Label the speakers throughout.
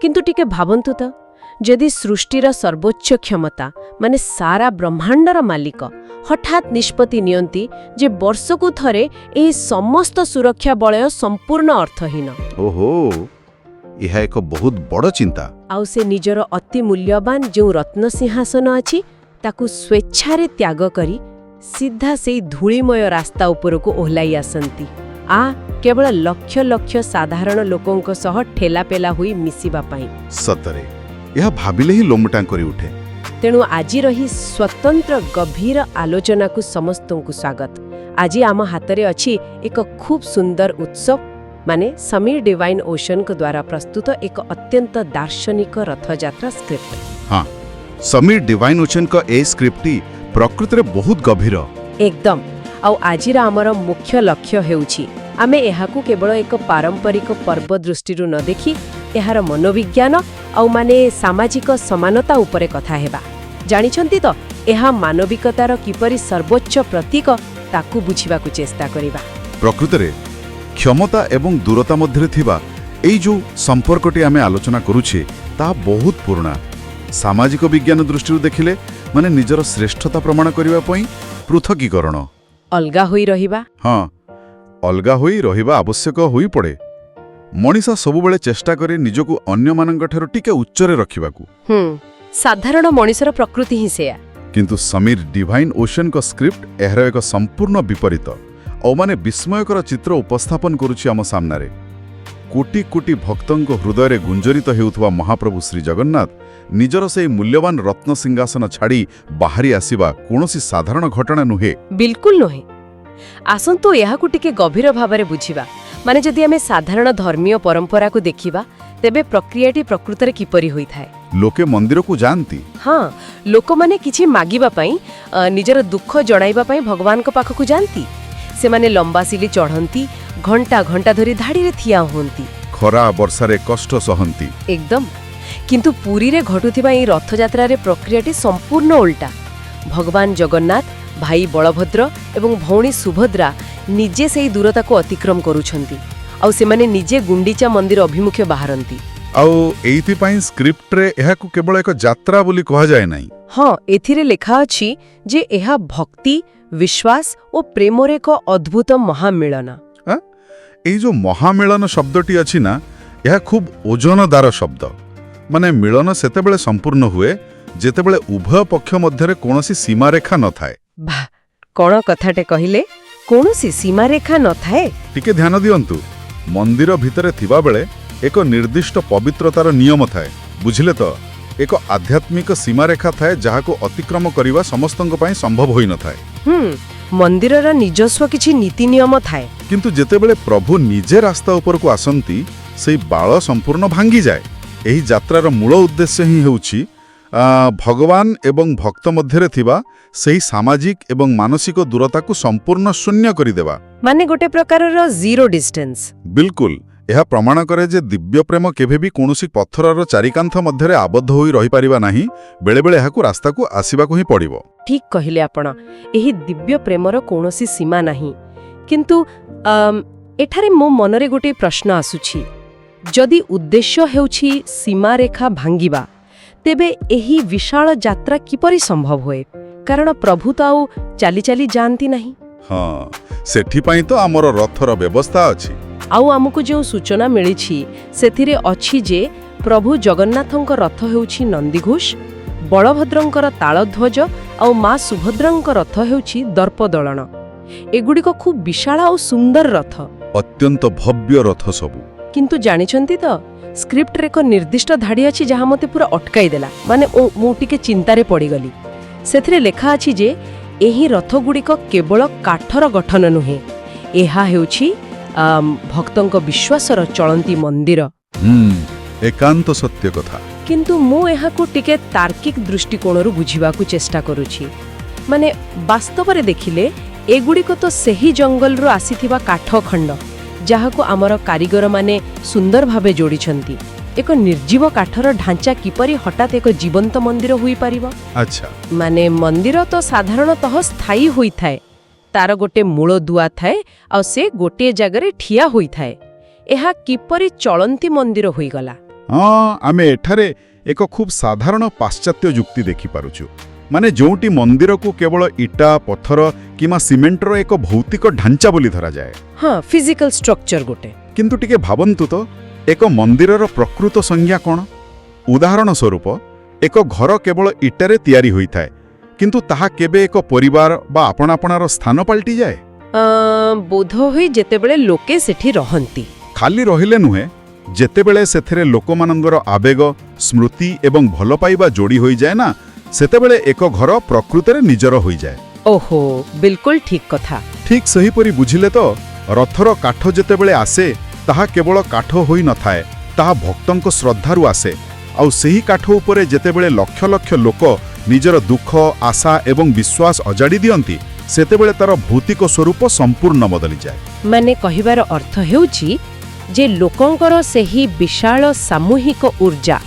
Speaker 1: କିନ୍ତୁ ଟିକେ ଭାବନ୍ତୁ ତ, ଯଦି ସୃଷ୍ଟିର ସର୍ବୋଚ୍ଚ କ୍ଷମତା, ମାନେ ସାରା ବ୍ରହ୍ମାଣ୍ଡର ମାଲିକ, ହଠାତ୍ ନିଷ୍ପତ୍ତି ନିଅନ୍ତି ଯେ ବର୍ଷକୁ ଥରେ ଏହି ସମସ୍ତ ସୁରକ୍ଷା ବଳୟ ସମ୍ପୂର୍ଣ୍ଣ ଅର୍ଥହୀନ।
Speaker 2: ଓହୋ, ଏହା ଏକ ବହୁତ ବଡ଼ ଚିନ୍ତା।
Speaker 1: ଆଉ ସେ ନିଜର ଅତି ମୂଲ୍ୟବାନ ଯେଉଁ ରତ୍ନସିଂହାସନ ଅଛି, ତାକୁ ସ୍ୱେଚ୍ଛାରେ ତ୍ୟାଗ କରି ସିଧା ସେଇ ଧୂଳିମୟ ରାସ୍ତା ଉପରକୁ ଓହ୍ଲାଇ ଆସନ୍ତି କେବଳ ଲକ୍ଷ ଲକ୍ଷ ସାଧାରଣ ଲୋକଙ୍କ ସହ ଠେଲାପେଲା ହୋଇ ମିଶିବା ପାଇଁ।
Speaker 2: ସତରେ, ଏହା ଭାବିଲେ ହିଁ ଲୋମଟାଙ୍କୁରି ଉଠେ।
Speaker 1: ତେଣୁ ଆଜିର ଏହି ସ୍ୱତନ୍ତ୍ର ଗଭୀର ଆଲୋଚନାକୁ ସମସ୍ତଙ୍କୁ ସ୍ୱାଗତ। ଆଜି ଆମ ହାତରେ ଅଛି ଏକ ଖୁବ୍ ସୁନ୍ଦର ଉତ୍ସ, ମାନେ ସମୀର ଡିଭାଇନ୍ ଓସନଙ୍କ ଦ୍ୱାରା ପ୍ରସ୍ତୁତ ଏକ ଅତ୍ୟନ୍ତ ଦାର୍ଶନିକ ରଥଯାତ୍ରା ସ୍କ୍ରିପ୍ଟ।
Speaker 2: ହଁ, ସମୀର ଡିଭାଇନ୍ ଓଚନଙ୍କ ଏ ସ୍କ୍ରିପ୍ଟଟି ପ୍ରକୃତରେ ବହୁତ ଗଭୀର।
Speaker 1: ଏକଦମ। ଆଉ ଆଜିର ଆମର ମୁଖ୍ୟ ଲକ୍ଷ୍ୟ ହେଉଛି, ଆମେ ଏହାକୁ କେବଳ ଏକ ପାରମ୍ପରିକ ପର୍ବ ଦୃଷ୍ଟିରୁ ନ ଦେଖି ଏହାର ମନୋବିଜ୍ଞାନ ଆଉ ମାନେ ସାମାଜିକ ସମାନତା ଉପରେ କଥା ହେବା। ଜାଣିଛନ୍ତି ତ, ଏହା ମାନବିକତାର କିପରି ସର୍ବୋଚ୍ଚ ପ୍ରତୀକ, ତାକୁ ବୁଝିବାକୁ ଚେଷ୍ଟା କରିବା।
Speaker 2: ପ୍ରକୃତରେ କ୍ଷମତା ଏବଂ ଦୂରତା ମଧ୍ୟରେ ଥିବା ଏଇ ଯେଉଁ ସମ୍ପର୍କଟି ଆମେ ଆଲୋଚନା କରୁଛେ, ତାହା ବହୁତ ପୁରୁଣା। ସାମାଜିକ ବିଜ୍ଞାନ ଦୃଷ୍ଟିରୁ ଦେଖିଲେ, ମାନେ ନିଜର ଶ୍ରେଷ୍ଠତା ପ୍ରମାଣ କରିବା ପାଇଁ ପୃଥକୀକରଣ।
Speaker 1: ଅଲଗା ହୋଇ ରହିବା।
Speaker 2: ହଁ, ଅଲଗା ହୋଇ ରହିବା ଆବଶ୍ୟକ ହୋଇପଡ଼େ। ମଣିଷ ସବୁବେଳେ ଚେଷ୍ଟା କରେ ନିଜକୁ ଅନ୍ୟମାନଙ୍କଠାରୁ ଟିକେ ଉଚ୍ଚରେ ରଖିବାକୁ।
Speaker 1: ସାଧାରଣ ମଣିଷର ପ୍ରକୃତି ହିଁ ସେୟା।
Speaker 2: କିନ୍ତୁ ସମୀର ଡିଭାଇନ୍ ଓସନଙ୍କ ସ୍କ୍ରିପ୍ଟ ଏହାର ଏକ ସମ୍ପୂର୍ଣ୍ଣ ବିପରୀତ ଆଉ ମାନେ ବିସ୍ମୟକର ଚିତ୍ର ଉପସ୍ଥାପନ କରୁଛି ଆମ ସାମ୍ନାରେ। କୋଟି କୋଟି ଭକ୍ତଙ୍କ ହୃଦୟରେ ଗୁଞ୍ଜରିତ ହେଉଥିବା ମହାପ୍ରଭୁ ଶ୍ରୀଜଗନ୍ନାଥ ନିଜର ସେହି ମୂଲ୍ୟବାନ ରତ୍ନ ସିଂହାସନ ଛାଡ଼ି ବାହାରି ଆସିବା କୌଣସି ସାଧାରଣ ଘଟଣା ନୁହେଁ।
Speaker 1: ବିଲକୁଲ ନୁହେଁ। ଆସନ୍ତୁ ଏହାକୁ ଟିକେ ଗଭୀର ଭାବରେ ବୁଝିବା। ମାନେ ଯଦି ଆମେ ସାଧାରଣ ଧର୍ମୀୟ ପରମ୍ପରାକୁ ଦେଖିବା, ତେବେ ପ୍ରକ୍ରିୟାଟି ପ୍ରକୃତରେ କିପରି ହୋଇଥାଏ?
Speaker 2: ଲୋକେ ମନ୍ଦିରକୁ ଯାଆନ୍ତି।
Speaker 1: ହଁ, ଲୋକମାନେ କିଛି ମାଗିବା ପାଇଁ, ନିଜର ଦୁଃଖ ଜଣାଇବା ପାଇଁ ଭଗବାନଙ୍କ ପାଖକୁ ଯାଆନ୍ତି। ସେମାନେ ଲମ୍ବା ସିଡ଼ି ଚଢ଼ନ୍ତି, ଘଣ୍ଟା ଘଣ୍ଟା ଧରି ଧାଡ଼ିରେ ଠିଆ ହୁଅନ୍ତି।
Speaker 2: ଖରା ବର୍ଷାରେ କଷ୍ଟ ସହନ୍ତି।
Speaker 1: ଏକଦମ। କିନ୍ତୁ ପୁରୀରେ ଘଟୁଥିବା ଏହି ରଥଯାତ୍ରାରେ ପ୍ରକ୍ରିୟାଟି ସମ୍ପୂର୍ଣ୍ଣ ଓଲଟା। ଭଗବାନ ଜଗନ୍ନାଥ, ଭାଇ ବଳଭଦ୍ର ଏବଂ ଭଉଣୀ ସୁଭଦ୍ରା ନିଜେ ସେହି ଦୂରତାକୁ ଅତିକ୍ରମ କରୁଛନ୍ତି ଆଉ ସେମାନେ ନିଜେ ଗୁଣ୍ଡିଚା ମନ୍ଦିର ଅଭିମୁଖେ ବାହାରନ୍ତି।
Speaker 2: ଆଉ ଏଇଥିପାଇଁ ସ୍କ୍ରିପ୍ଟରେ ଏହାକୁ କେବଳ ଏକ ଯାତ୍ରା ବୋଲି କୁହାଯାଏ ନାହିଁ।
Speaker 1: ହଁ, ଏଥିରେ ଲେଖା ଅଛି ଯେ ଏହା ଭକ୍ତି, ବିଶ୍ୱାସ ଓ ପ୍ରେମର ଏକ ଅଦ୍ଭୁତ ମହାମିଳନ।
Speaker 2: ଏଇ ଯୋଉ ମହାମିଳନ ଶବ୍ଦଟି ଅଛି ନା, ଏହା ଖୁବ୍ ଓଜନଦାର ଶବ୍ଦ। ମାନେ ମିଳନ ସେତେବେଳେ ସମ୍ପୂର୍ଣ୍ଣ ହୁଏ, ଯେତେବେଳେ ଉଭୟ ପକ୍ଷ ମଧ୍ୟରେ କୌଣସି ସୀମାରେଖା ନଥାଏ।
Speaker 1: ବାଃ, କଣ କଥାଟେ କହିଲେ! କୌଣସି ସୀମାରେଖା ନଥାଏ।
Speaker 2: ଟିକେ ଧ୍ୟାନ ଦିଅନ୍ତୁ। ମନ୍ଦିର ଭିତରେ ଥିବାବେଳେ ଏକ ନିର୍ଦ୍ଦିଷ୍ଟ ପବିତ୍ରତାର ନିୟମ ଥାଏ, ବୁଝିଲେ ତ? ଏକ ଆଧ୍ୟାତ୍ମିକ ସୀମାରେଖା ଥାଏ, ଯାହାକୁ ଅତିକ୍ରମ କରିବା ସମସ୍ତଙ୍କ ପାଇଁ ସମ୍ଭବ ହୋଇନଥାଏ।
Speaker 1: ମନ୍ଦିରର ନିଜସ୍ୱ କିଛି ନୀତି ନିୟମ ଥାଏ।
Speaker 2: କିନ୍ତୁ ଯେତେବେଳେ ପ୍ରଭୁ ନିଜେ ରାସ୍ତା ଉପରକୁ ଆସନ୍ତି, ସେଇ ବାଡ଼ ସମ୍ପୂର୍ଣ୍ଣ ଭାଙ୍ଗିଯାଏ। ଏହି ଯାତ୍ରାର ମୂଳ ଉଦ୍ଦେଶ୍ୟ ହିଁ ହେଉଛି ଭଗବାନ ଏବଂ ଭକ୍ତ ମଧ୍ୟରେ ଥିବା ସେହି ସାମାଜିକ ଏବଂ ମାନସିକ ଦୂରତାକୁ ସମ୍ପୂର୍ଣ୍ଣ ଶୂନ୍ୟ କରିଦେବା।
Speaker 1: ମାନେ ଗୋଟେ ପ୍ରକାରର ଜିରୋ ଡିଷ୍ଟାନ୍ସ।
Speaker 2: ବିଲକୁଲ। ଏହା ପ୍ରମାଣ କରେ ଯେ ଦିବ୍ୟ ପ୍ରେମ କେବେ ବି କୌଣସି ପଥରର ଚାରିକାନ୍ଥ ମଧ୍ୟରେ ଆବଦ୍ଧ ହୋଇ ରହିପାରିବ ନାହିଁ। ବେଳେବେଳେ ଏହାକୁ ରାସ୍ତାକୁ ଆସିବାକୁ ହିଁ ପଡ଼ିବ।
Speaker 1: ଠିକ୍ କହିଲେ ଆପଣ। ଏହି ଦିବ୍ୟ ପ୍ରେମର କୌଣସି ସୀମା ନାହିଁ। କିନ୍ତୁ ଏଠାରେ ମୋ ମନରେ ଗୋଟିଏ ପ୍ରଶ୍ନ ଆସୁଛି। ଯଦି ଉଦ୍ଦେଶ୍ୟ ହେଉଛି ସୀମାରେଖା ଭାଙ୍ଗିବା, ତେବେ ଏହି ବିଶାଳ ଯାତ୍ରା କିପରି ସମ୍ଭବ ହୁଏ? କାରଣ ପ୍ରଭୁ ତ ଆଉ ଚାଲି ଚାଲି ଯାଆନ୍ତି ନାହିଁ।
Speaker 2: ହଁ, ସେଥିପାଇଁ ତ ଆମର ରଥର ବ୍ୟବସ୍ଥା ଅଛି।
Speaker 1: ଆଉ ଆମକୁ ଯେଉଁ ସୂଚନା ମିଳିଛି, ସେଥିରେ ଅଛି ଯେ ପ୍ରଭୁ ଜଗନ୍ନାଥଙ୍କ ରଥ ହେଉଛି ନନ୍ଦିଘୋଷ, ବଳଭଦ୍ରଙ୍କର ତାଳଧ୍ୱଜ ଆଉ ମା ସୁଭଦ୍ରାଙ୍କ ରଥ ହେଉଛି ଦର୍ପଦଳନ। ଏଗୁଡ଼ିକ ଖୁବ୍ ବିଶାଳ ଆଉ ସୁନ୍ଦର ରଥ।
Speaker 2: ଅତ୍ୟନ୍ତ ଭବ୍ୟ ରଥ ସବୁ।
Speaker 1: କିନ୍ତୁ ଜାଣିଛନ୍ତି ତ, ସ୍କ୍ରିପ୍ଟରେ ଏକ ନିର୍ଦ୍ଦିଷ୍ଟ ଧାଡ଼ି ଅଛି, ଯାହା ମୋତେ ପୁରା ଅଟକାଇ ଦେଲା। ମାନେ ମୁଁ ଟିକେ ଚିନ୍ତାରେ ପଡ଼ିଗଲି। ସେଥିରେ ଲେଖା ଅଛି ଯେ ଏହି ରଥଗୁଡ଼ିକ କେବଳ କାଠର ଗଠନ ନୁହେଁ, ଏହା ହେଉଛି ଭକ୍ତଙ୍କ ବିଶ୍ୱାସର ଚଳନ୍ତି ମନ୍ଦିର।
Speaker 2: ଏକାନ୍ତ ସତ୍ୟ କଥା।
Speaker 1: କିନ୍ତୁ ମୁଁ ଏହାକୁ ଟିକେ ତାର୍କିକ ଦୃଷ୍ଟିକୋଣରୁ ବୁଝିବାକୁ ଚେଷ୍ଟା କରୁଛି। ମାନେ ବାସ୍ତବରେ ଦେଖିଲେ ଏଗୁଡ଼ିକ ତ ସେହି ଜଙ୍ଗଲରୁ ଆସିଥିବା କାଠ ଖଣ୍ଡ, ଯାହାକୁ ଆମର କାରିଗରମାନେ ସୁନ୍ଦର ଭାବେ ଯୋଡ଼ିଛନ୍ତି। ଏକ ନିର୍ଜୀବ କାଠର ଢାଞ୍ଚା କିପରି ହଠାତ୍ ଏକ ଜୀବନ୍ତ ମନ୍ଦିର ହୋଇପାରିବ? ମାନେ ମନ୍ଦିର ତ ସାଧାରଣତଃ ସ୍ଥାୟୀ ହୋଇଥାଏ। ତାର ଗୋଟେ ମୂଳ ଦୁଆ ଥାଏ ଆଉ ସେ ଗୋଟିଏ ଜାଗାରେ ଠିଆ ହୋଇଥାଏ। ଏହା କିପରି ଚଳନ୍ତି ମନ୍ଦିର ହୋଇଗଲା?
Speaker 2: ହଁ, ଆମେ ଏଠାରେ ଏକ ଖୁବ୍ ସାଧାରଣ ପାଶ୍ଚାତ୍ୟ ଯୁକ୍ତି ଦେଖିପାରୁଛୁ। ମାନେ ଯେଉଁଠି ମନ୍ଦିରକୁ କେବଳ ଇଟା, ପଥର କିମ୍ବା ସିମେଣ୍ଟର ଏକ ଭୌତିକ ଢାଞ୍ଚା ବୋଲି ଧରାଯାଏ।
Speaker 1: ହଁ, ଫିଜିକାଲ ଷ୍ଟ୍ରକ୍ଚର ଗୋଟେ।
Speaker 2: କିନ୍ତୁ ଟିକେ ଭାବନ୍ତୁ ତ, ଏକ ମନ୍ଦିରର ପ୍ରକୃତ ସଂଜ୍ଞା କ'ଣ? ଉଦାହରଣ ସ୍ୱରୂପ, ଏକ ଘର କେବଳ ଇଟାରେ ତିଆରି ହୋଇଥାଏ, କିନ୍ତୁ ତାହା କେବେ ଏକ ପରିବାର ବା ଆପଣାପଣାର ସ୍ଥାନ ପାଲଟିଯାଏ?
Speaker 1: ବୋଧ ହୁଏ ଯେତେବେଳେ ଲୋକେ ସେଠି ରହନ୍ତି।
Speaker 2: ଖାଲି ରହିଲେ ନୁହେଁ, ଯେତେବେଳେ ସେଥିରେ ଲୋକମାନଙ୍କର ଆବେଗ, ସ୍ମୃତି ଏବଂ ଭଲ ପାଇବା ଯୋଡ଼ି ହୋଇଯାଏ ନା, ସେତେବେଳେ ଏକ ଘର ପ୍ରକୃତରେ ନିଜର ହୋଇଯାଏ।
Speaker 1: ଓହୋ, ବିଲକୁଲ ଠିକ୍ କଥା।
Speaker 2: ଠିକ୍ ସେହିପରି, ବୁଝିଲେ ତ, ରଥର କାଠ ଯେତେବେଳେ ଆସେ, ତାହା କେବଳ କାଠ ହୋଇନଥାଏ, ତାହା ଭକ୍ତଙ୍କ ଶ୍ରଦ୍ଧାରୁ ଆସେ। ଆଉ ସେହି କାଠ ଉପରେ ଯେତେବେଳେ ଲକ୍ଷ ଲକ୍ଷ ଲୋକ ନିଜର ଦୁଃଖ, ଆଶା ଏବଂ ବିଶ୍ୱାସ ଅଜାଡ଼ି ଦିଅନ୍ତି, ସେତେବେଳେ ତାର ଭୌତିକ ସ୍ୱରୂପ ସମ୍ପୂର୍ଣ୍ଣ ବଦଳିଯାଏ।
Speaker 1: ମାନେ କହିବାର ଅର୍ଥ ହେଉଛି ଯେ ଲୋକଙ୍କର ସେହି ବିଶାଳ ସାମୂହିକ ଉର୍ଜା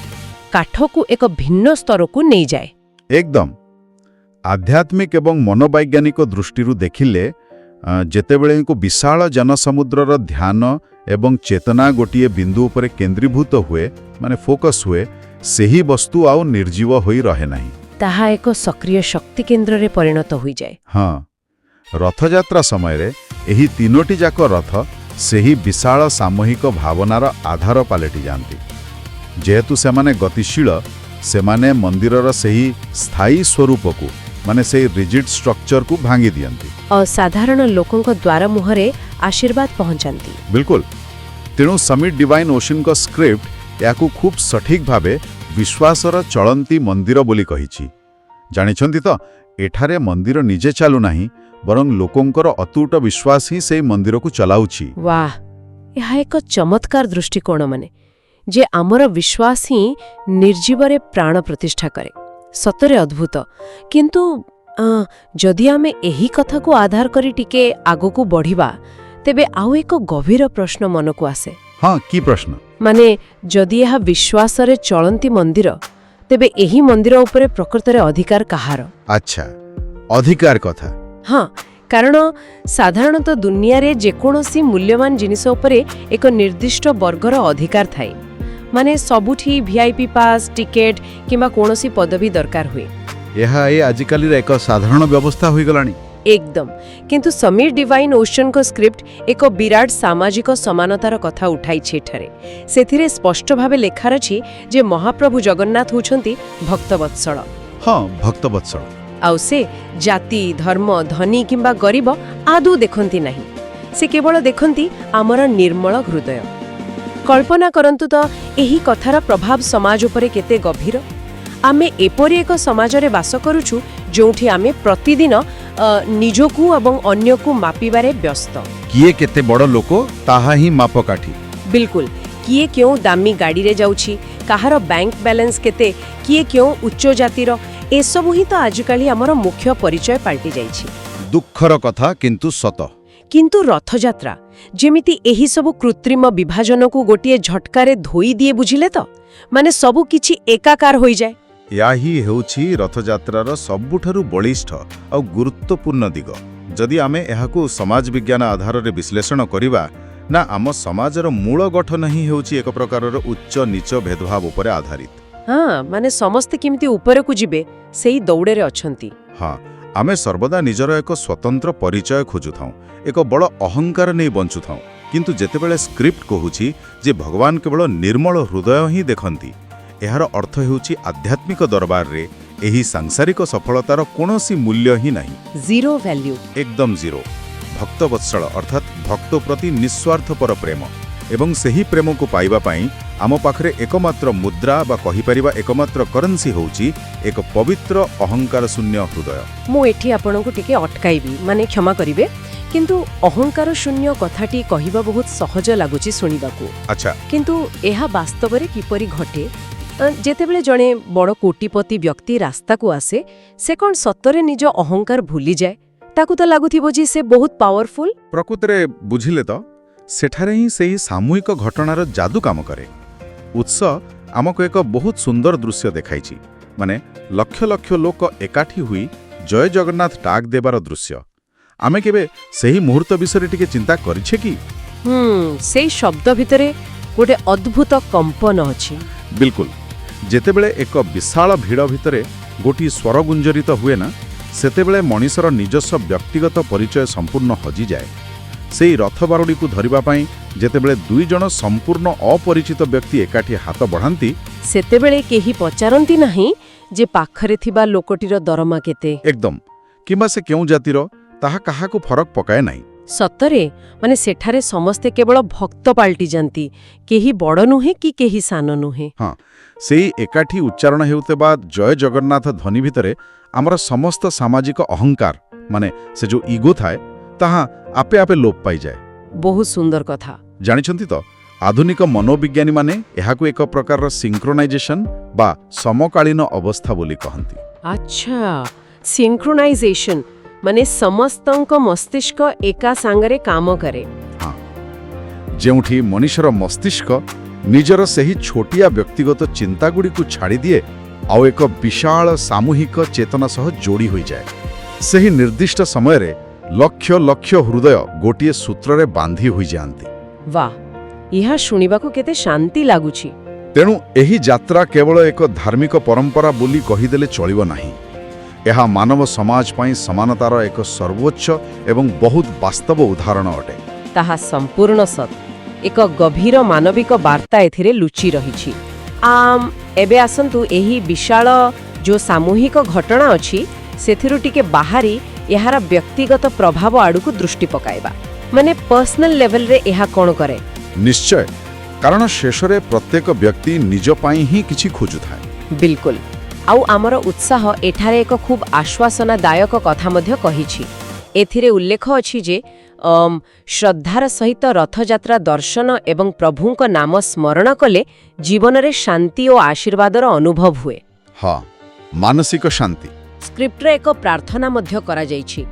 Speaker 1: କାଠକୁ ଏକ ଭିନ୍ନ ସ୍ତରକୁ ନେଇଯାଏ।
Speaker 2: ଏକଦମ। ଆଧ୍ୟାତ୍ମିକ ଏବଂ ମନୋବୈଜ୍ଞାନିକ ଦୃଷ୍ଟିରୁ ଦେଖିଲେ, ଯେତେବେଳେ ଏକ ବିଶାଳ ଜନସମୁଦ୍ରର ଧ୍ୟାନ ଏବଂ ଚେତନା ଗୋଟିଏ ବିନ୍ଦୁ ଉପରେ କେନ୍ଦ୍ରୀଭୂତ ହୁଏ, ମାନେ ଫୋକସ୍ ହୁଏ, ସେହି ବସ୍ତୁ ଆଉ ନିର୍ଜୀବ ହୋଇ ରହେ ନାହିଁ।
Speaker 1: ତାହା ଏକ ସକ୍ରିୟ ଶକ୍ତି କେନ୍ଦ୍ରରେ ପରିଣତ ହୋଇଯାଏ।
Speaker 2: ହଁ, ରଥଯାତ୍ରା ସମୟରେ ଏହି ତିନୋଟି ଯାକ ରଥ ସେହି ବିଶାଳ ସାମୂହିକ ଭାବନାର ଆଧାର ପାଲଟି ଯାଆନ୍ତି। ଯେହେତୁ ସେମାନେ ଗତିଶୀଳ, ସେମାନେ ମନ୍ଦିରର ସେହି ସ୍ଥାୟୀ ସ୍ୱରୂପକୁ, ମାନେ ସେଇ ରିଜିଡ୍ ଷ୍ଟ୍ରକ୍ଚରକୁ ଭାଙ୍ଗି ଦିଅନ୍ତି।
Speaker 1: ସାଧାରଣ ଲୋକଙ୍କ ଦ୍ୱାର ମୁହଁରେ ଆଶୀର୍ବାଦ ପହଞ୍ଚାନ୍ତି।
Speaker 2: ବିଲକୁଲ। ତେଣୁ ସମୀର ଡିଭାଇନ୍ ଓସନ୍ଙ୍କ ସ୍କ୍ରିପ୍ଟ ଏହାକୁ ଖୁବ୍ ସଠିକ୍ ଭାବେ ବିଶ୍ୱାସର ଚଳନ୍ତି ମନ୍ଦିର ବୋଲି କହିଛି। ଜାଣିଛନ୍ତି ତ, ଏଠାରେ ମନ୍ଦିର ନିଜେ ଚାଲୁନାହିଁ, ବରଂ ଲୋକଙ୍କର ଅତୁଟ ବିଶ୍ୱାସ ହିଁ ସେଇ ମନ୍ଦିରକୁ ଚଲାଉଛି।
Speaker 1: ବାଃ, ଏହା ଏକ ଚମତ୍କାର ଦୃଷ୍ଟିକୋଣ, ମାନେ ଯେ ଆମର ବିଶ୍ୱାସ ହିଁ ନିର୍ଜୀବରେ ପ୍ରାଣ ପ୍ରତିଷ୍ଠା କରେ। ସତରେ ଅଦ୍ଭୁତ। କିନ୍ତୁ ଯଦି ଆମେ ଏହି କଥାକୁ ଆଧାର କରି ଟିକେ ଆଗକୁ ବଢ଼ିବା, ତେବେ ଆଉ ଏକ ଗଭୀର ପ୍ରଶ୍ନ ମନକୁ ଆସେ।
Speaker 2: ହଁ, କି ପ୍ରଶ୍ନ?
Speaker 1: ମାନେ ଯଦି ଏହା ବିଶ୍ୱାସରେ ଚଳନ୍ତି ମନ୍ଦିର, ତେବେ ଏହି ମନ୍ଦିର ଉପରେ ପ୍ରକୃତରେ ଅଧିକାର କାହାର?
Speaker 2: ଆଚ୍ଛା, ଅଧିକାର କଥା।
Speaker 1: ହଁ, କାରଣ ସାଧାରଣତଃ ଦୁନିଆରେ ଯେକୌଣସି ମୂଲ୍ୟବାନ ଜିନିଷ ଉପରେ ଏକ ନିର୍ଦ୍ଦିଷ୍ଟ ବର୍ଗର ଅଧିକାର ଥାଏ। ମାନେ ସବୁଠି ଭିଆଇପି ପାସ୍, ଟିକେଟ୍ କିମ୍ବା କୌଣସି ପଦବୀ ଦରକାର ହୁଏ।
Speaker 2: ଏହା ଏ ଆଜିକାଲିର ଏକ ସାଧାରଣ ବ୍ୟବସ୍ଥା ହୋଇଗଲାଣି।
Speaker 1: ଏକଦମ। କିନ୍ତୁ ସମୀର ଡିଭାଇନ୍ ଓସନ୍ଙ୍କ ସ୍କ୍ରିପ୍ଟ ଏକ ବିରାଟ ସାମାଜିକ ସମାନତାର କଥା ଉଠାଇଛି ଏଠାରେ। ସେଥିରେ ସ୍ପଷ୍ଟ ଭାବେ ଲେଖା ଅଛି ଯେ ମହାପ୍ରଭୁ ଜଗନ୍ନାଥ ହେଉଛନ୍ତି ଭକ୍ତବତ୍ସଳ।
Speaker 2: ହଁ, ଭକ୍ତବତ୍ସଳ।
Speaker 1: ଆଉ ସେ ଜାତି, ଧର୍ମ, ଧନୀ କିମ୍ବା ଗରିବ ଆଦୌ ଦେଖନ୍ତି ନାହିଁ। ସେ କେବଳ ଦେଖନ୍ତି ଆମର ନିର୍ମଳ ହୃଦୟ। କଳ୍ପନା କରନ୍ତୁ ତ, ଏହି କଥାର ପ୍ରଭାବ ସମାଜ ଉପରେ କେତେ ଗଭୀର। ଆମେ ଏପରି ଏକ ସମାଜରେ ବାସ କରୁଛୁ ଯେଉଁଠି ଆମେ ପ୍ରତିଦିନ ନିଜକୁ ଏବଂ ଅନ୍ୟକୁ ମାପିବାରେ ବ୍ୟସ୍ତ।
Speaker 2: କିଏ କେତେ ବଡ଼ ଲୋକ, ତାହା ହିଁ ମାପକାଠି।
Speaker 1: ବିଲକୁଲ। କିଏ କେଉଁ ଦାମୀ ଗାଡ଼ିରେ ଯାଉଛି, କାହାର ବ୍ୟାଙ୍କ ବାଲାନ୍ସ କେତେ, କିଏ କେଉଁ ଉଚ୍ଚ ଜାତିର, ଏସବୁ ହିଁ ତ ଆଜିକାଲି ଆମର ମୁଖ୍ୟ ପରିଚୟ ପାଲଟି ଯାଇଛି।
Speaker 2: ଦୁଃଖର କଥା, କିନ୍ତୁ ସତ।
Speaker 1: କିନ୍ତୁ ରଥଯାତ୍ରା ଯେମିତି ଏହିସବୁ କୃତ୍ରିମ ବିଭାଜନକୁ ଗୋଟିଏ ଝଟକାରେ ଧୋଇ ଦିଏ, ବୁଝିଲେ ତ, ମାନେ ସବୁ କିଛି ଏକାକାର ହୋଇଯାଏ।
Speaker 2: ଏହା ହିଁ ହେଉଛି ରଥଯାତ୍ରାର ସବୁଠାରୁ ବଳିଷ୍ଠ ଆଉ ଗୁରୁତ୍ୱପୂର୍ଣ୍ଣ ଦିଗ। ଯଦି ଆମେ ଏହାକୁ ସମାଜ ବିଜ୍ଞାନ ଆଧାରରେ ବିଶ୍ଳେଷଣ କରିବା ନା, ଆମ ସମାଜର ମୂଳ ଗଠନ ହିଁ ହେଉଛି ଏକ ପ୍ରକାରର ଉଚ୍ଚ ନୀଚ ଭେଦଭାବ ଉପରେ ଆଧାରିତ।
Speaker 1: ହଁ, ମାନେ ସମସ୍ତେ କେମିତି ଉପରକୁ ଯିବେ, ସେଇ ଦୌଡ଼ରେ ଅଛନ୍ତି।
Speaker 2: ହଁ, ଆମେ ସର୍ବଦା ନିଜର ଏକ ସ୍ୱତନ୍ତ୍ର ପରିଚୟ ଖୋଜୁଥାଉଁ, ଏକ ବଡ଼ ଅହଙ୍କାର ନେଇ ବଞ୍ଚୁଥାଉଁ। କିନ୍ତୁ ଯେତେବେଳେ ସ୍କ୍ରିପ୍ଟ କହୁଛି ଯେ ଭଗବାନ କେବଳ ନିର୍ମଳ ହୃଦୟ ହିଁ ଦେଖନ୍ତି, ଏହାର ଅର୍ଥ ହେଉଛି ଆଧ୍ୟାତ୍ମିକ ଦରବାରରେ ଏହି ସାଂସାରିକ ସଫଳତାର କୌଣସି ମୂଲ୍ୟ ହିଁ ନାହିଁ।
Speaker 1: Zero value.
Speaker 2: ଏକଦମ ଜିରୋ। ଭକ୍ତବତ୍ସଳ, ଅର୍ଥାତ୍ ଭକ୍ତ ପ୍ରତି ନିସ୍ୱାର୍ଥପର ପ୍ରେମ। ଏବଂ ସେହି ପ୍ରେମକୁ ପାଇବା ପାଇଁ ଆମ ପାଖରେ ଏକମାତ୍ର ମୁଦ୍ରା ବା କହିପାରିବା ଏକମାତ୍ର କରେନ୍ସି ହେଉଛି ଏକ ପବିତ୍ର ଅହଙ୍କାର ଶୂନ୍ୟ ହୃଦୟ।
Speaker 1: ମୁଁ ଏଠି ଆପଣଙ୍କୁ ଟିକେ ଅଟକାଇବି, ମାନେ କ୍ଷମା କରିବେ, କିନ୍ତୁ ଅହଙ୍କାର ଶୂନ୍ୟ କଥାଟି କହିବା ବହୁତ ସହଜ ଲାଗୁଛି ଶୁଣିବାକୁ। କିନ୍ତୁ ଏହା ବାସ୍ତବରେ କିପରି ଘଟେ? ଯେତେବେଳେ ଜଣେ ବଡ଼ କୋଟିପତି ବ୍ୟକ୍ତି ରାସ୍ତାକୁ ଆସେ, ସେ କ'ଣ ସତରେ ନିଜ ଅହଙ୍କାର ଭୁଲିଯାଏ? ତାକୁ ତ ଲାଗୁଥିବ ଯେ ସେ ବହୁତ ପାୱାରଫୁଲ।
Speaker 2: ପ୍ରକୃତରେ, ବୁଝିଲେ ତ, ସେଠାରେ ହିଁ ସେହି ସାମୂହିକ ଘଟଣାର ଯାଦୁ କାମ କରେ। ଉତ୍ସ ଆମକୁ ଏକ ବହୁତ ସୁନ୍ଦର ଦୃଶ୍ୟ ଦେଖାଇଛି, ମାନେ ଲକ୍ଷ ଲକ୍ଷ ଲୋକ ଏକାଠି ହୋଇ ଜୟ ଜଗନ୍ନାଥ ଡାକ ଦେବାର ଦୃଶ୍ୟ। ଆମେ କେବେ ସେହି ମୁହୂର୍ତ୍ତ ବିଷୟରେ ଟିକେ ଚିନ୍ତା କରିଛେ କି?
Speaker 1: ହୁଁ, ସେଇ ଶବ୍ଦ ଭିତରେ ଗୋଟେ ଅଦ୍ଭୁତ କମ୍ପନ ଅଛି।
Speaker 2: ବିଲକୁଲ। ଯେତେବେଳେ ଏକ ବିଶାଳ ଭିଡ଼ ଭିତରେ ଗୋଟିଏ ସ୍ୱର ଗୁଞ୍ଜରିତ ହୁଏ ନା, ସେତେବେଳେ ମଣିଷର ନିଜସ୍ୱ ବ୍ୟକ୍ତିଗତ ପରିଚୟ ସମ୍ପୂର୍ଣ୍ଣ ହଜିଯାଏ। ସେଇ ରଥବାରୁଡ଼ିକୁ ଧରିବା ପାଇଁ ଯେତେବେଳେ ଦୁଇ ଜଣ ସମ୍ପୂର୍ଣ୍ଣ ଅପରିଚିତ ବ୍ୟକ୍ତି ଏକାଠି ହାତ ବଢ଼ାନ୍ତି,
Speaker 1: ସେତେବେଳେ କେହି ପଚାରନ୍ତି ନାହିଁ ଯେ ପାଖରେ ଥିବା ଲୋକଟିର ଦରମା କେତେ।
Speaker 2: ଏକଦମ। କିମ୍ବା ସେ କେଉଁ ଜାତିର, ତାହା କାହାକୁ ଫରକ ପକାଏ ନାହିଁ।
Speaker 1: ସତରେ, ମାନେ ସେଠାରେ ସମସ୍ତେ କେବଳ ଭକ୍ତ ପାଲଟିଯାନ୍ତି। କେହି ବଡ଼ ନୁହେଁ କି କେହି ସାନ ନୁହେଁ।
Speaker 2: ହଁ, ସେଇ ଏକାଠି ଉଚ୍ଚାରଣ ହେଉଥିବା ଜୟ ଜଗନ୍ନାଥ ଧ୍ୱନି ଭିତରେ ଆମର ସମସ୍ତ ସାମାଜିକ ଅହଙ୍କାର, ମାନେ ସେ ଯେଉଁ ଇଗୋ ଥାଏ, ତାହା ଆପେ ଆପେ ଲୋପ ପାଇଯାଏ।
Speaker 1: ବହୁତ ସୁନ୍ଦର କଥା।
Speaker 2: ଜାଣିଛନ୍ତି ତ, ଆଧୁନିକ ମନୋବିଜ୍ଞାନୀମାନେ ଏହାକୁ ଏକ ପ୍ରକାରର ସିଙ୍କ୍ରୋନାଇଜେସନ୍ ବା ସମକାଳୀନ ଅବସ୍ଥା ବୋଲି କହନ୍ତି।
Speaker 1: ଆଚ୍ଛା, ସିଙ୍କ୍ରୋନାଇଜେସନ ମାନେ ସମସ୍ତଙ୍କ ମସ୍ତିଷ୍କ ଏକା ସାଙ୍ଗରେ କାମ କରେ।
Speaker 2: ହଁ, ଯେଉଁଠି ମଣିଷର ମସ୍ତିଷ୍କ ନିଜର ସେହି ଛୋଟିଆ ବ୍ୟକ୍ତିଗତ ଚିନ୍ତାଗୁଡ଼ିକୁ ଛାଡ଼ିଦିଏ ଆଉ ଏକ ବିଶାଳ ସାମୂହିକ ଚେତନା ସହ ଯୋଡ଼ି ହୋଇଯାଏ। ସେହି ନିର୍ଦ୍ଦିଷ୍ଟ ସମୟରେ ଲକ୍ଷ ଲକ୍ଷ ହୃଦୟ ଗୋଟିଏ ସୂତ୍ରରେ ବାନ୍ଧି ହୋଇଯାଆନ୍ତି।
Speaker 1: ବାଃ, ଏହା ଶୁଣିବାକୁ କେତେ ଶାନ୍ତି ଲାଗୁଛି।
Speaker 2: ତେଣୁ ଏହି ଯାତ୍ରା କେବଳ ଏକ ଧାର୍ମିକ ପରମ୍ପରା ବୋଲି କହିଦେଲେ ଚଳିବ ନାହିଁ। ଏହା ମାନବ ସମାଜ ପାଇଁ ସମାନତାର ଏକ ସର୍ବୋଚ୍ଚ ଏବଂ ବହୁତ ବାସ୍ତବ ଉଦାହରଣ ଅଟେ।
Speaker 1: ତାହା ସମ୍ପୂର୍ଣ୍ଣ ସତ। ଏକ ଗଭୀର ମାନବିକ ବାର୍ତ୍ତା ଏଥିରେ ଲୁଚି ରହିଛି। ଏବେ ଆସନ୍ତୁ, ଏହି ବିଶାଳ ଯେଉଁ ସାମୂହିକ ଘଟଣା ଅଛି, ସେଥିରୁ ଟିକେ ବାହାରି ଏହାର ବ୍ୟକ୍ତିଗତ ପ୍ରଭାବ ଆଡ଼କୁ ଦୃଷ୍ଟି ପକାଇବା। ମାନେ ପର୍ସନାଲ ଲେଭେଲରେ ଏହା କ'ଣ କରେ?
Speaker 2: ନିଶ୍ଚୟ, କାରଣ ଶେଷରେ ପ୍ରତ୍ୟେକ ବ୍ୟକ୍ତି ନିଜ ପାଇଁ ହିଁ କିଛି ଖୋଜୁଥାଏ।
Speaker 1: ବିଲକୁଲ। ଆଉ ଆମର ଉତ୍ସାହ ଏଠାରେ ଏକ ଖୁବ୍ ଆଶ୍ୱାସନାଦାୟକ କଥା ମଧ୍ୟ କହିଛି। ଏଥିରେ ଉଲ୍ଲେଖ ଅଛି ଯେ ଶ୍ରଦ୍ଧାର ସହିତ ରଥଯାତ୍ରା ଦର୍ଶନ ଏବଂ ପ୍ରଭୁଙ୍କ ନାମ ସ୍ମରଣ କଲେ ଜୀବନରେ ଶାନ୍ତି ଓ ଆଶୀର୍ବାଦର ଅନୁଭବ ହୁଏ।
Speaker 2: ହଁ, ମାନସିକ ଶାନ୍ତି।
Speaker 1: ସ୍କ୍ରିପ୍ଟରେ ଏକ ପ୍ରାର୍ଥନା ମଧ୍ୟ କରାଯାଇଛି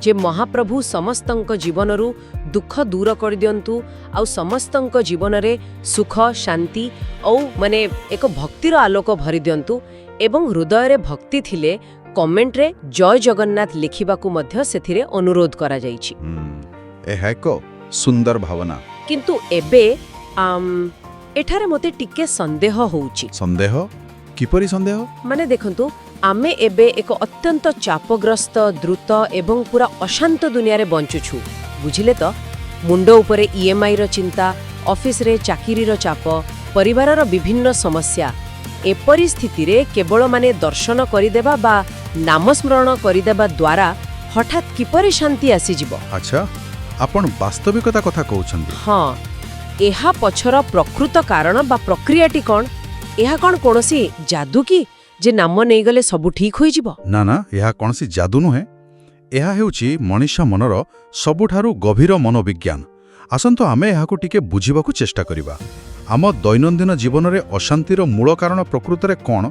Speaker 1: ଯେ ମହାପ୍ରଭୁ ସମସ୍ତଙ୍କ ଜୀବନରୁ ଦୁଃଖ ଦୂର କରିଦିଅନ୍ତୁ ଆଉ ସମସ୍ତଙ୍କ ଜୀବନରେ ସୁଖ, ଶାନ୍ତି ଆଉ ମାନେ ଏକ ଭକ୍ତିର ଆଲୋକ ଭରିଦିଅନ୍ତୁ। ଏବଂ ହୃଦୟରେ ଭକ୍ତି ଥିଲେ କମେଣ୍ଟରେ ଜୟ ଜଗନ୍ନାଥ ଲେଖିବାକୁ ମଧ୍ୟ ସେଥିରେ ଅନୁରୋଧ କରାଯାଇଛି।
Speaker 2: ଏହା ଏକ ସୁନ୍ଦର ଭାବନା।
Speaker 1: କିନ୍ତୁ ଏବେ ଏଠାରେ ମୋତେ ଟିକେ ସନ୍ଦେହ ହେଉଛି।
Speaker 2: ସନ୍ଦେହ? କିପରି ସନ୍ଦେହ?
Speaker 1: ମାନେ ଦେଖନ୍ତୁ, ଆମେ ଏବେ ଏକ ଅତ୍ୟନ୍ତ ଚାପଗ୍ରସ୍ତ, ଦ୍ରୁତ ଏବଂ ପୁରା ଅଶାନ୍ତ ଦୁନିଆରେ ବଞ୍ଚୁଛୁ, ବୁଝିଲେ ତ? ମୁଣ୍ଡ ଉପରେ ଇଏମ୍ଆଇର ଚିନ୍ତା, ଅଫିସରେ ଚାକିରିର ଚାପ, ପରିବାରର ବିଭିନ୍ନ ସମସ୍ୟା। ଏପରି ସ୍ଥିତିରେ କେବଳ ମାନେ ଦର୍ଶନ କରିଦେବା ବା ନାମସ୍ମରଣ କରିଦେବା ଦ୍ୱାରା ହଠାତ୍ କିପରି ଶାନ୍ତି ଆସିଯିବ?
Speaker 2: ଆଚ୍ଛା, ଆପଣ ବାସ୍ତବିକତା କଥା କହୁଛନ୍ତି।
Speaker 1: ହଁ, ଏହା ପଛର ପ୍ରକୃତ କାରଣ ବା ପ୍ରକ୍ରିୟାଟି କ'ଣ? ଏହା କ'ଣ କୌଣସି ଯାଦୁ କି ଯେ ନାମ ନେଇଗଲେ ସବୁ ଠିକ୍ ହୋଇଯିବ?
Speaker 2: ନା ନା, ଏହା କୌଣସି ଯାଦୁ ନୁହେଁ। ଏହା ହେଉଛି ମଣିଷ ମନର ସବୁଠାରୁ ଗଭୀର ମନୋବିଜ୍ଞାନ। ଆସନ୍ତୁ, ଆମେ ଏହାକୁ ଟିକେ ବୁଝିବାକୁ ଚେଷ୍ଟା କରିବା। ଆମ ଦୈନନ୍ଦିନ ଜୀବନରେ ଅଶାନ୍ତିର ମୂଳ କାରଣ ପ୍ରକୃତରେ କ'ଣ?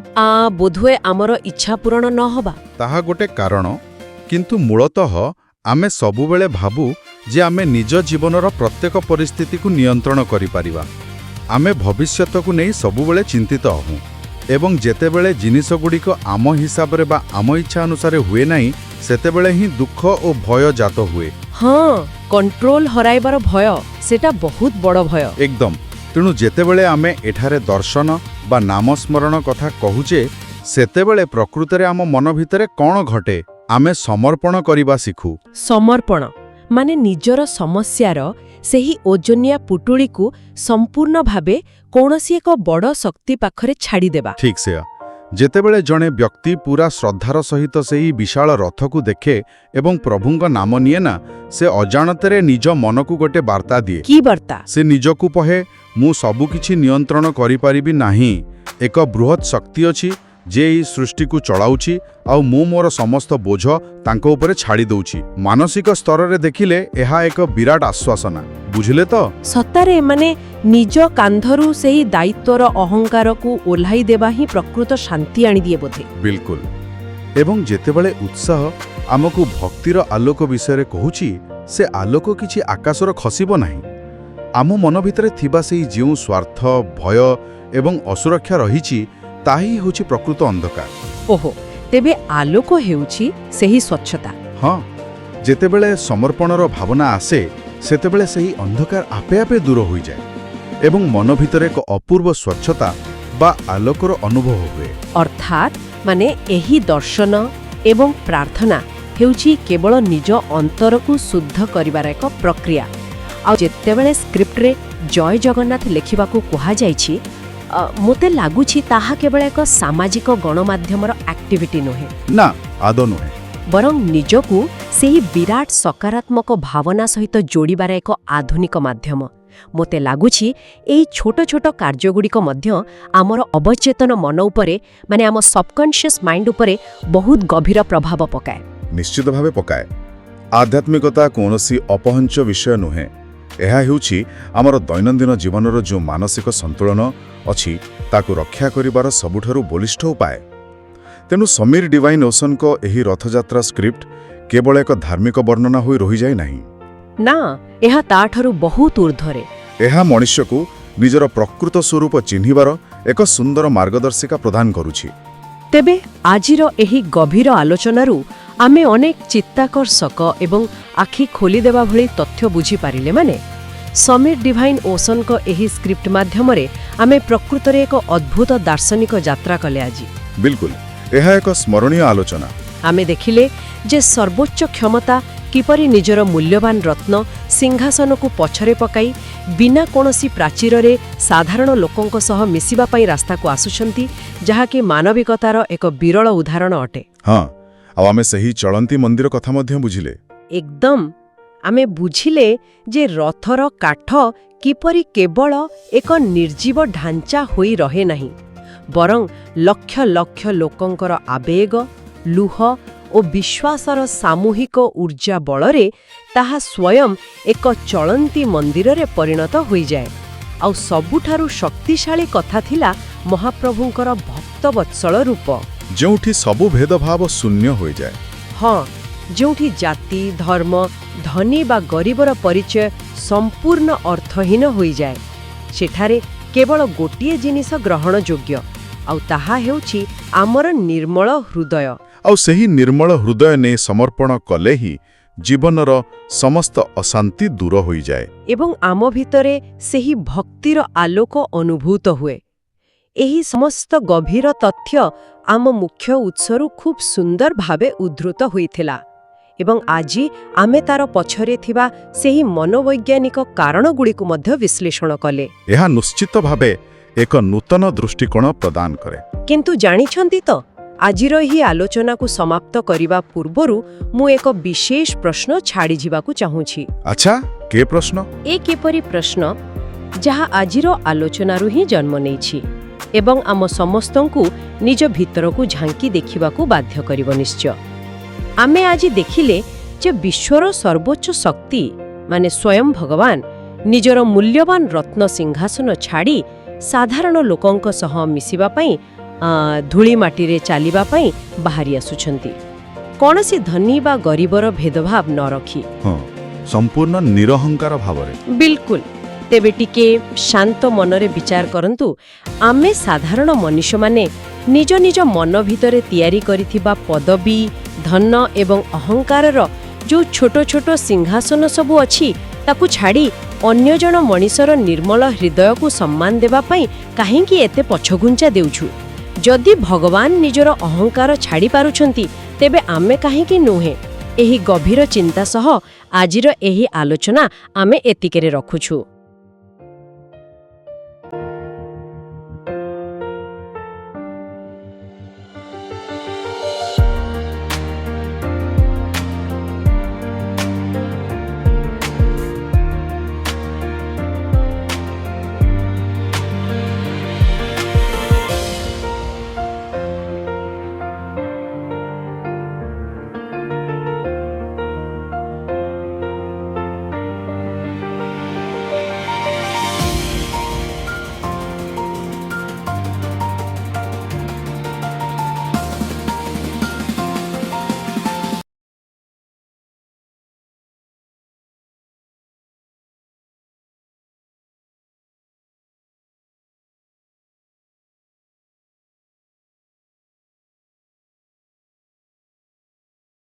Speaker 1: ବୋଧହୁଏ ଆମର ଇଚ୍ଛା ପୂରଣ ନ ହବା।
Speaker 2: ତାହା ଗୋଟେ କାରଣ, କିନ୍ତୁ ମୂଳତଃ ଆମେ ସବୁବେଳେ ଭାବୁ ଯେ ଆମେ ନିଜ ଜୀବନର ପ୍ରତ୍ୟେକ ପରିସ୍ଥିତିକୁ ନିୟନ୍ତ୍ରଣ କରିପାରିବା। ଆମେ ଭବିଷ୍ୟତକୁ ନେଇ ସବୁବେଳେ ଚିନ୍ତିତ ହେଉ ଏବଂ ଯେତେବେଳେ ଜିନିଷଗୁଡ଼ିକ ଆମ ହିସାବରେ ବା ଆମ ଇଚ୍ଛା ଅନୁସାରେ ହୁଏ ନାହିଁ, ସେତେବେଳେ ହିଁ ଦୁଃଖ ଓ ଭୟ ଜାତ ହୁଏ।
Speaker 1: ହଁ, କଣ୍ଟ୍ରୋଲ ହରାଇବାର ଭୟ, ସେଟା ବହୁତ ବଡ଼ ଭୟ।
Speaker 2: ଏକଦମ। ତେଣୁ ଯେତେବେଳେ ଆମେ ଏଠାରେ ଦର୍ଶନ ବା ନାମସ୍ମରଣ କଥା କହୁଛେ, ସେତେବେଳେ ପ୍ରକୃତରେ ଆମ ମନ ଭିତରେ କ'ଣ ଘଟେ? ଆମେ ସମର୍ପଣ କରିବା ଶିଖୁ।
Speaker 1: ସମର୍ପଣ ମାନେ ନିଜର ସମସ୍ୟାର ସେହି ଓଜନିଆ ପୁଟୁଳିକୁ ସମ୍ପୂର୍ଣ୍ଣ ଭାବେ କୌଣସି ଏକ ବଡ଼ ଶକ୍ତି ପାଖରେ ଛାଡ଼ିଦେବା।
Speaker 2: ଠିକ୍ ସେୟା। ଯେତେବେଳେ ଜଣେ ବ୍ୟକ୍ତି ପୁରା ଶ୍ରଦ୍ଧାର ସହିତ ସେହି ବିଶାଳ ରଥକୁ ଦେଖେ ଏବଂ ପ୍ରଭୁଙ୍କ ନାମ ନିଏ ନା, ସେ ଅଜାଣତରେ ନିଜ ମନକୁ ଗୋଟେ ବାର୍ତ୍ତା ଦିଏ।
Speaker 1: କି ବାର୍ତ୍ତା?
Speaker 2: ସେ ନିଜକୁ କହେ, ମୁଁ ସବୁକିଛି ନିୟନ୍ତ୍ରଣ କରିପାରିବି ନାହିଁ। ଏକ ବୃହତ୍ ଶକ୍ତି ଅଛି ଯେ ଏହି ସୃଷ୍ଟିକୁ ଚଳାଉଛି ଆଉ ମୁଁ ମୋର ସମସ୍ତ ବୋଝ ତାଙ୍କ ଉପରେ ଛାଡ଼ି ଦେଉଛି। ମାନସିକ ସ୍ତରରେ ଦେଖିଲେ ଏହା ଏକ ବିରାଟ ଆଶ୍ୱାସନା, ବୁଝିଲେ ତ?
Speaker 1: ସତରେ, ମାନେ ନିଜ କାନ୍ଧରୁ ସେହି ଦାୟିତ୍ୱର ଅହଙ୍କାରକୁ ଓହ୍ଲାଇ ଦେବା ହିଁ ପ୍ରକୃତ ଶାନ୍ତି ଆଣିଦିଏ ବୋଧେ।
Speaker 2: ବିଲକୁଲ। ଏବଂ ଯେତେବେଳେ ଉତ୍ସାହ ଆମକୁ ଭକ୍ତିର ଆଲୋକ ବିଷୟରେ କହୁଛି, ସେ ଆଲୋକ କିଛି ଆକାଶର ଖସିବ ନାହିଁ। ଆମ ମନ ଭିତରେ ଥିବା ସେଇ ଯେଉଁ ସ୍ୱାର୍ଥ, ଭୟ ଏବଂ ଅସୁରକ୍ଷା ରହିଛି, ତାହା ହିଁ ହେଉଛି ପ୍ରକୃତ ଅନ୍ଧକାର।
Speaker 1: ଓହୋ, ତେବେ ଆଲୋକ ହେଉଛି ସେହି ସ୍ୱଚ୍ଛତା।
Speaker 2: ହଁ, ଯେତେବେଳେ ସମର୍ପଣର ଭାବନା ଆସେ, ସେତେବେଳେ ସେହି ଅନ୍ଧକାର ଆପେ ଆପେ ଦୂର ହୋଇଯାଏ ଏବଂ ମନ ଭିତରେ ଏକ ଅପୂର୍ବ ସ୍ୱଚ୍ଛତା ବା ଆଲୋକର ଅନୁଭବ ହୁଏ।
Speaker 1: ଅର୍ଥାତ୍ ମାନେ ଏହି ଦର୍ଶନ ଏବଂ ପ୍ରାର୍ଥନା ହେଉଛି କେବଳ ନିଜ ଅନ୍ତରକୁ ଶୁଦ୍ଧ କରିବାର ଏକ ପ୍ରକ୍ରିୟା। ଆଉ ଯେତେବେଳେ ସ୍କ୍ରିପ୍ଟରେ ଜୟ ଜଗନ୍ନାଥ ଲେଖିବାକୁ କୁହାଯାଇଛି, ମୋତେ ଲାଗୁଛି ତାହା କେବଳ ଏକ ସାମାଜିକ ଗଣମାଧ୍ୟମର ଆକ୍ଟିଭିଟି ନୁହେଁ।
Speaker 2: ନା, ଆଦୌ ନୁହେଁ।
Speaker 1: ବରଂ ନିଜକୁ ସେହି ବିରାଟ ସକାରାତ୍ମକ ଭାବନା ସହିତ ଯୋଡ଼ିବାର ଏକ ଆଧୁନିକ ମାଧ୍ୟମ। ମୋତେ ଲାଗୁଛି ଏହି ଛୋଟ ଛୋଟ କାର୍ଯ୍ୟଗୁଡ଼ିକ ମଧ୍ୟ ଆମର ଅବଚେତନ ମନ ଉପରେ, ମାନେ ଆମ ସବକନସିୟସ୍ ମାଇଣ୍ଡ ଉପରେ ବହୁତ ଗଭୀର ପ୍ରଭାବ ପକାଏ।
Speaker 2: ନିଶ୍ଚିତ ଭାବେ ପକାଏ। ଆଧ୍ୟାତ୍ମିକତା କୌଣସି ଅପହଞ୍ଚ ବିଷୟ ନୁହେଁ। ଏହା ହେଉଛି ଆମର ଦୈନନ୍ଦିନ ଜୀବନର ଯେଉଁ ମାନସିକ ସନ୍ତୁଳନ ଅଛି, ତାକୁ ରକ୍ଷା କରିବାର ସବୁଠାରୁ ବଳିଷ୍ଠ ଉପାୟ। ତେଣୁ ସମୀର ଡିଭାଇନ୍ ଓସନଙ୍କ ଏହି ରଥଯାତ୍ରା ସ୍କ୍ରିପ୍ଟ କେବଳ ଏକ ଧାର୍ମିକ ବର୍ଣ୍ଣନା ହୋଇ ରହିଯାଏ ନାହିଁ।
Speaker 1: ନା, ଏହା ତାଠାରୁ ବହୁତ ଊର୍ଦ୍ଧ୍ୱରେ।
Speaker 2: ଏହା ମଣିଷକୁ ନିଜର ପ୍ରକୃତ ସ୍ୱରୂପ ଚିହ୍ନିବାର ଏକ ସୁନ୍ଦର ମାର୍ଗଦର୍ଶିକା ପ୍ରଦାନ କରୁଛି।
Speaker 1: ତେବେ ଆଜିର ଏହି ଗଭୀର ଆଲୋଚନାରୁ ଆମେ ଅନେକ ଚିତ୍ତାକର୍ଷକ ଏବଂ ଆଖି ଖୋଲିଦେବା ଭଳି ତଥ୍ୟ ବୁଝିପାରିଲେ। ମାନେ ସମୀର ଡିଭାଇନ୍ ଓସନଙ୍କ ଏହି ସ୍କ୍ରିପ୍ଟ ମାଧ୍ୟମରେ ଆମେ ପ୍ରକୃତରେ ଏକ ଅଦ୍ଭୁତ ଦାର୍ଶନିକ ଯାତ୍ରା କଲେ ଆଜି।
Speaker 2: ବିଲକୁଲ, ଏହା ଏକ ସ୍ମରଣୀୟ ଆଲୋଚନା।
Speaker 1: ଆମେ ଦେଖିଲେ ଯେ ସର୍ବୋଚ୍ଚ କ୍ଷମତା କିପରି ନିଜର ମୂଲ୍ୟବାନ ରତ୍ନ ସିଂହାସନକୁ ପଛରେ ପକାଇ ବିନା କୌଣସି ପ୍ରାଚୀରରେ ସାଧାରଣ ଲୋକଙ୍କ ସହ ମିଶିବା ପାଇଁ ରାସ୍ତାକୁ ଆସୁଛନ୍ତି, ଯାହାକି ମାନବିକତାର ଏକ ବିରଳ ଉଦାହରଣ ଅଟେ।
Speaker 2: ହଁ, ଆଉ ଆମେ ସେହି ଚଳନ୍ତି ମନ୍ଦିର କଥା ମଧ୍ୟ ବୁଝିଲେ।
Speaker 1: ଏକଦମ। ଆମେ ବୁଝିଲେ ଯେ ରଥର କାଠ କିପରି କେବଳ ଏକ ନିର୍ଜୀବ ଢାଞ୍ଚା ହୋଇ ରହେ ନାହିଁ, ବରଂ ଲକ୍ଷ ଲକ୍ଷ ଲୋକଙ୍କର ଆବେଗ, ଲୁହ ଓ ବିଶ୍ୱାସର ସାମୂହିକ ଉର୍ଜା ବଳରେ ତାହା ସ୍ୱୟଂ ଏକ ଚଳନ୍ତି ମନ୍ଦିରରେ ପରିଣତ ହୋଇଯାଏ। ଆଉ ସବୁଠାରୁ ଶକ୍ତିଶାଳୀ କଥା ଥିଲା ମହାପ୍ରଭୁଙ୍କର ଭକ୍ତବତ୍ସଳ ରୂପ,
Speaker 2: ଯେଉଁଠି ସବୁ ଭେଦଭାବ ଶୂନ୍ୟ ହୋଇଯାଏ।
Speaker 1: ହଁ, ଯେଉଁଠି ଜାତି, ଧର୍ମ, ଧନୀ ବା ଗରିବର ପରିଚୟ ସମ୍ପୂର୍ଣ୍ଣ ଅର୍ଥହୀନ ହୋଇଯାଏ, ସେଠାରେ କେବଳ ଗୋଟିଏ ଜିନିଷ ଗ୍ରହଣଯୋଗ୍ୟ, ଆଉ ତାହା ହେଉଛି ଆମର ନିର୍ମଳ ହୃଦୟ।
Speaker 2: ଆଉ ସେହି ନିର୍ମଳ ହୃଦୟ ନେଇ ସମର୍ପଣ କଲେ ହିଁ ଜୀବନର ସମସ୍ତ ଅଶାନ୍ତି ଦୂର ହୋଇଯାଏ।
Speaker 1: ଏବଂ ଆମ ଭିତରେ ସେହି ଭକ୍ତିର ଆଲୋକ ଅନୁଭୂତ ହୁଏ। ଏହି ସମସ୍ତ ଗଭୀର ତଥ୍ୟ ଆମ ମୁଖ୍ୟ ଉତ୍ସରୁ ଖୁବ୍ ସୁନ୍ଦର ଭାବେ ଉଦ୍ଧୃତ ହୋଇଥିଲା ଏବଂ ଆଜି ଆମେ ତାର ପଛରେ ଥିବା ସେହି ମନୋବୈଜ୍ଞାନିକ କାରଣଗୁଡ଼ିକୁ ମଧ୍ୟ ବିଶ୍ଳେଷଣ କଲେ।
Speaker 2: ଏହା ନିଶ୍ଚିତ ଭାବେ ଏକ ନୂତନ ଦୃଷ୍ଟିକୋଣ ପ୍ରଦାନ କରେ।
Speaker 1: କିନ୍ତୁ ଜାଣିଛନ୍ତି ତ, ଆଜିର ଏହି ଆଲୋଚନାକୁ ସମାପ୍ତ କରିବା ପୂର୍ବରୁ ମୁଁ ଏକ ବିଶେଷ ପ୍ରଶ୍ନ ଛାଡ଼ିଯିବାକୁ ଚାହୁଁଛି।
Speaker 2: ଆଚ୍ଛା, କି ପ୍ରଶ୍ନ?
Speaker 1: ଏ କିପରି ପ୍ରଶ୍ନ, ଯାହା ଆଜିର ଆଲୋଚନାରୁ ହିଁ ଜନ୍ମ ନେଇଛି ଏବଂ ଆମ ସମସ୍ତଙ୍କୁ ନିଜ ଭିତରକୁ ଝାଙ୍କି ଦେଖିବାକୁ ବାଧ୍ୟ କରିବ ନିଶ୍ଚୟ। ଆମେ ଆଜି ଦେଖିଲେ ଯେ ବିଶ୍ୱର ସର୍ବୋଚ୍ଚ ଶକ୍ତି, ମାନେ ସ୍ୱୟଂ ଭଗବାନ, ନିଜର ମୂଲ୍ୟବାନ ରତ୍ନ ସିଂହାସନ ଛାଡ଼ି ସାଧାରଣ ଲୋକଙ୍କ ସହ ମିଶିବା ପାଇଁ, ଧୂଳି ମାଟିରେ ଚାଲିବା ପାଇଁ ବାହାରି ଆସୁଛନ୍ତି, କୌଣସି ଧନୀ ବା ଗରିବର ଭେଦଭାବ ନ ରଖି।
Speaker 2: ହଁ, ସମ୍ପୂର୍ଣ୍ଣ ନିରହଙ୍କାର ଭାବରେ।
Speaker 1: ବିଲକୁଲ। ତେବେ ଟିକେ ଶାନ୍ତ ମନରେ ବିଚାର କରନ୍ତୁ, ଆମେ ସାଧାରଣ ମନୁଷ୍ୟମାନେ ନିଜ ନିଜ ମନ ଭିତରେ ତିଆରି କରିଥିବା ପଦବୀ, ଧନ ଏବଂ ଅହଙ୍କାରର ଯୋଉ ଛୋଟ ଛୋଟ ସିଂହାସନ ସବୁ ଅଛି, ତାକୁ ଛାଡ଼ି ଅନ୍ୟ ଜଣ ମଣିଷର ନିର୍ମଳ ହୃଦୟକୁ ସମ୍ମାନ ଦେବା ପାଇଁ କାହିଁକି ଏତେ ପଛଘୁଞ୍ଚା ଦେଉଛୁ? ଯଦି ଭଗବାନ ନିଜର ଅହଙ୍କାର ଛାଡ଼ି ପାରୁଛନ୍ତି, ତେବେ ଆମେ କାହିଁକି ନୁହେଁ? ଏହି ଗଭୀର ଚିନ୍ତା ସହ ଆଜିର ଏହି ଆଲୋଚନା ଆମେ ଏତିକିରେ ରଖୁଛୁ।